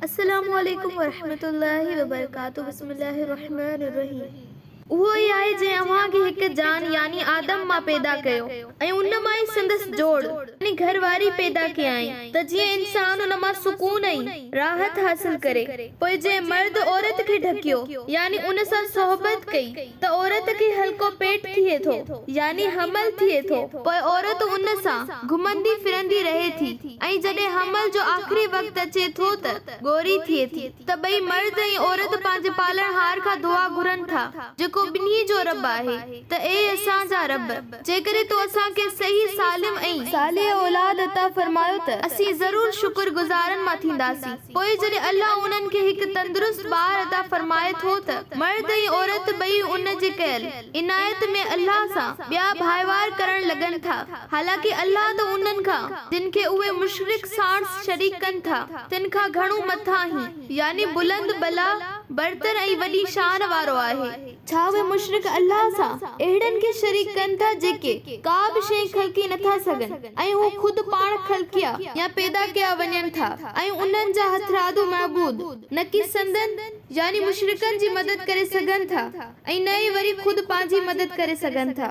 السلام عليڪم ورحمة الله وبرڪاته بسم الله الرحمن الرحيم اهو ئي آهي جنهن اوهان کي هڪ جان يعني آدم مان پيدا ڪيو ۽ ان مان ئي سندس جوڙ يعني گهر واري پيدا ڪيائين ته جيئن انسان ان مان سڪون ۽ راحت حاصل ڪري پوء جنهن مرد عورت کي ڍڪيو يعني ان سان صحبت ڪئي ته عورت کي هلڪو پيٽ ٿئي ٿو يعني حمل ٿئي ٿو پوء عورت ان سان گهمندي ڦرندي رهي ٿي ۽ جڏهن حمل جو آخري وقت اچي ٿو ته ڳوري ٿئي ٿي ته ٻئي مرد ۽ عورت پنهنجي پالڻهار کان دعا گهرن ٿا جيڪو ٻنهي جو رب آهي ته اي اسان جا رب! جيڪڏهن تو اسان کي صحيح سالم ۽. صالح اولاد عطا فرمايو ته اسين ضرور شڪر گذارن مان ٿينداسين. پوء جڏهن الله انهن کي هڪ تندرست ٻار عطا فرمائي ٿو ته مرد ۽ عورت ٻئي ان جي ڪيل عنايت ۾ الله سان ٻيا ڀائيوار ڪرڻ لڳن ٿا حالانڪه الله ته انهن کان جن کي اهي مشرڪ ساڻس شريڪ ڪن ٿا تن کان گهڻو مٿاهين يعني بلند بلا، برتر ۽ وڏي شان وارو آهي. ڇا اهي مشرڪ الله سان اهڙن کي شريڪ ڪن ٿا جيڪي ڪا به شيء خلقي نه ٿا سگهن ۽ هو خود پاڻ خلقيا يا پيدا ڪيا وڃن ٿا ۽ انهن جا هٿرادو معبود نه ڪي سندن، يعني مشرڪن، جي مدد ڪري سگهن ٿا ۽ نه ئي وري خود پنهنجي مدد ڪري سگهن ٿا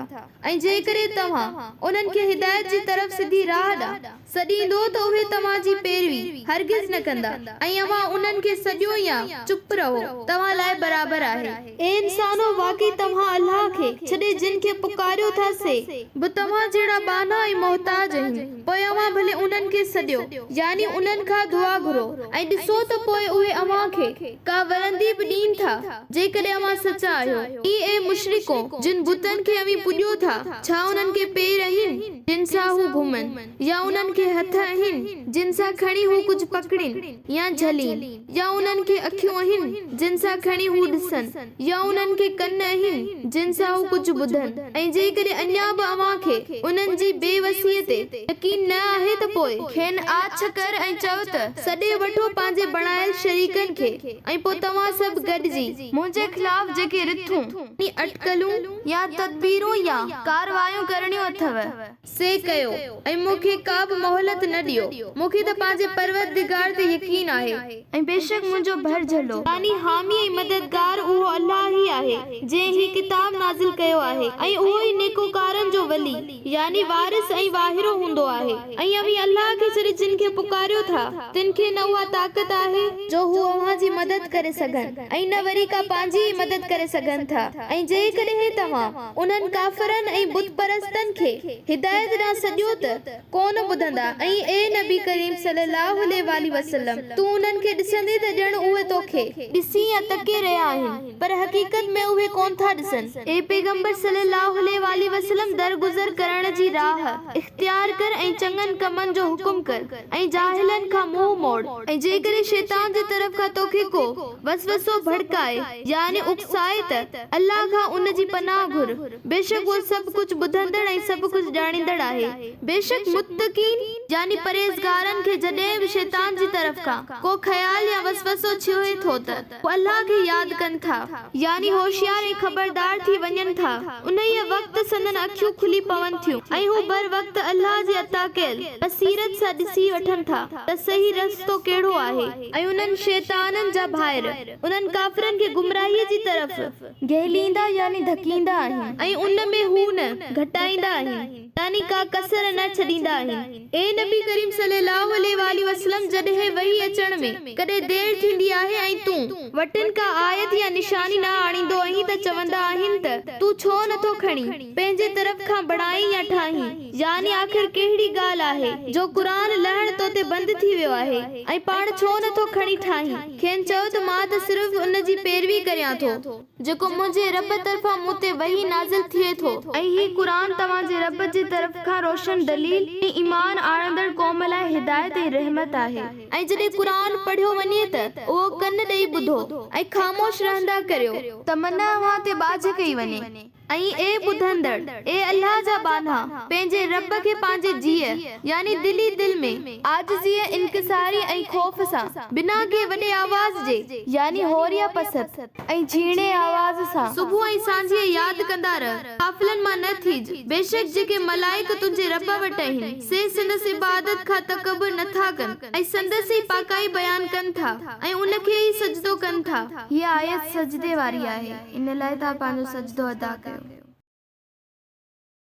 ۽ جيڪڏهن توهان انهن کي هدايت جي طرف سڌي راهه ڏانهن سڏيندو ته اهي توهان جي پيروي هرگز نه ڪندا ۽ اوهان انهن کي سڏيو يا چپ رهو توهان لاء برابر آهي. اي انسانو! واقعي توهان الله کي ڇڏي جن کي پڪاريو ٿا سي به توهان جهڙا ٻانها ۽ محتاج آهن، پوء اوهان ڀلي انهن کي سڏيو، يعني انهن کان دعا گهرو، ۽ ڏسو ته پوء اهي اوهان کي ڪا ورندي به ڏين ٿا، جيڪڏهن اوهان سچا آهيو. ۽ اي مشرڪو! جن بتن کي اوهين پوڄيو ٿا، ڇا انهن کي پير آهن، جن سان هو گهمن؟ يا انهن کي هٿ آهن، جن سان کڻي هو ڪجهه پڪڙين يا جهلين؟ يا انهن کي اکيون آهن، جن سان کڻي هو ڏسن؟ يا انهن کي ڪن آهن، جن سان هو ڪجهه ٻڌن؟ ۽ جيڪڏهن اڃا به اوهان کي انهن جي بي وسيء تي يقين نه آهي ته پوء، کين آڇ ڪر ۽ چئو ته، سڏي وٺو پنهنجي بڻايل شريڪن کي ۽ پوء توهان سڀ گڏجي منهنجي خلاف جيڪي رٿون، يعني اٽڪلون يا تدبيرون يا ڪارروايون ڪرڻيون اٿو. سي ڪيو ۽ مون کي ڪا به مهلت نه ڏيو، مون کي ته پنهنجي پروردگار تي يقين آهي. ۽ بيشڪ منهنجو ڀرجهلو، يعني حامي ۽ مددگار، اهو الله ئي آهي، جنهن هي ڪتاب نازل ڪيو آهي، ۽ اهو ئي نيڪوڪارن جو ولي، يعني وارث ۽ واهرو، هوندو آهي. ۽ اوهين الله کي ڇڏي جن کي پڪاريو ٿا، تن کي نه اها طاقت آهي، جو هو اوهان جي مدد ڪري سگهن ۽ نه وري ڪا پنهنجي ئي مدد ڪري سگهن ٿا، ۽ جيڪڏهن توهان، انهن ڪافرن ۽ بت پرستن کي هدايت ڏانهن سڏيو ته ڪونه ٻڌندا ۽ اي نبي ڪريم صلي الله عليه واٰله وسلم! تون انهن کي ڏسندين ته ڄڻ اهي توکي ڏسي يا تڪي رهيا آهن پر حقيقت ۾ اهي ڪونه ٿا ڏسن. اي پيغمبر صلي الله عليه واٰله وسلم! درگذر ڪرڻ جي راهه اختيار ڪر ۽ چڱن ڪمن جو حڪم ڪر ۽ جاهلن کان منهن موڙ ۽ جيڪڏهن شيطان جي طرف کان توکي ڪو وسوسو ڀڙڪائي، يعني اڪسائي ته، الله کان ان جي پناهه گهر، بيشڪ اهو سڀ ڪجهه ٻڌندڙ ۽ سڀ ڪجهه ڄاڻيندڙ آهي. بيشڪ متقين، يعني پرهيزگارن، کي جڏهن به شيطان جي طرف کان ڪو خيال يا وسوسو ڇهي ٿو ته هو الله کي ياد ڪن ٿا، يعني هوشيار ۽ خبردار ٿي وڃن ٿا، انهيء وقت سندن اکيون کلي پون ٿيون ۽ هو بروقت الله جي عطا ڪيل بصيرت سان ڏسي وٺن ٿا ته صحيح رستو ڪهڙو آهي. ۽ انهن شيطانن جا ڀائر، انهن ڪافرن کي گمراهيء جي طرف. گهليندا يعني ڌڪيندا آهن. ۽ ان ۾ هو نه گهٽائيندا آهن، يعني ڪا ڪسر نه ڇڏيندا آهن. اي نبي ڪريم صلي الله عليه واٰله وسلم جڏهن وحي اچڻ ۾ ڪڏهن دير ٿيندي آهي ۽ تون وٽن ڪا آيت يا نشاني نه آڻيندو آهين ته چوندا آهن ته تون ڇو نه ٿو کڻي پنهنجي طرف کان بڻائين يا ٺاهين يعني آخر ڪهڙي ڳالهه آهي جو قرآن لهڻ تو تي بند ٿي ويو آهي ۽ پاڻ ڇو نه ٿو کڻي ٺاهين. کين چئو ته مان ته صرف ان جي پيروي ڪريان ٿو، جيڪو منهنجي رب طرفان مون تي وحي نازل ٿئي ٿو. ۽ هي قرآن توهان جي رب جي طرف کان روشن دليل ۽ ايمان آڻندڙ قوم لاء هدايت ۽ رحمت آهي. ۽ جڏهن قرآن پڙهيو وڃي ته اهو ڪن ڏئي ٻڌو ۽ خاموش رهندا ڪريو. ته من اوهان تي ٻاجهه ڪئي وڃي. ۽ اي ٻڌندڙ! اي الله جا ٻانها! پنهنجي رب کي پنهنجي جيء، يعني دل ئي دل ۾، عاجزيء، انڪساري ۽ خوف سان، بنا ڪنهن وڏي آواز جي، يعني هور يا پست، ۽ جهيڻي آواز سان، صبح ۽ سانجهيء ياد ڪندا رهه، غافلن مان نه ٿيج، بيشڪ جيڪي ملائڪ تنهنجي رب وٽ آهن، سي سندس عبادت کان تڪبر نه ٿا ڪن، ۽ سندس ئي پاڪائي بيان ڪن ٿا، ۽ ان کي ئي سجدو ڪن ٿا. هيء آيت سجدي واري آهي، ان لاء توهان پنهنجو سجدو ادا ڪيو.